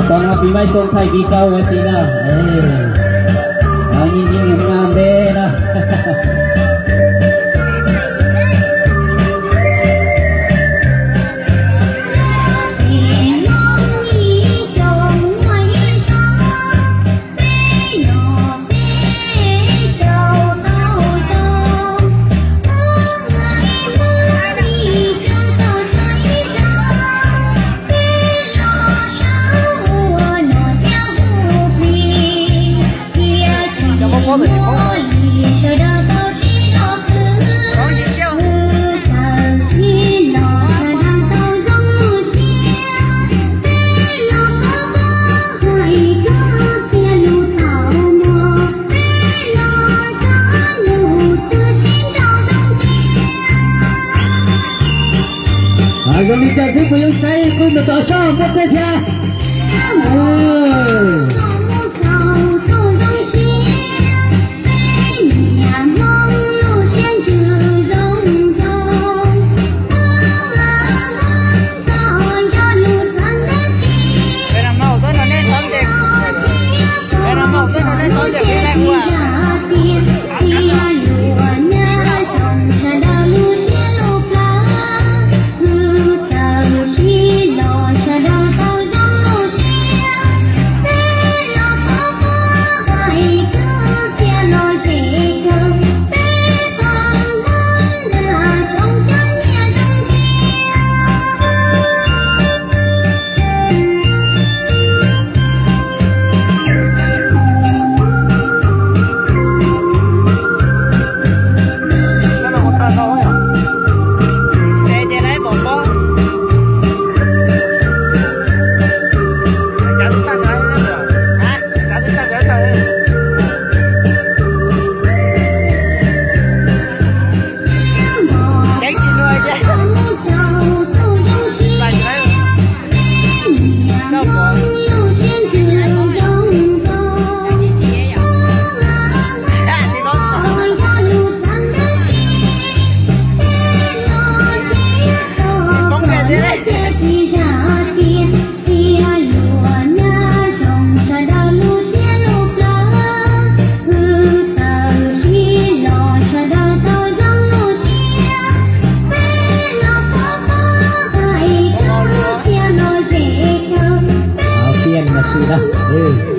Tau no pib maib xoo thaij kis rau ua si na. Nyiam nyiam nyiam nyiam npe na. Zoo li cas xwb kuv yeej saib kuj mus tom sab npua txej thiab. Tiaj mas si na.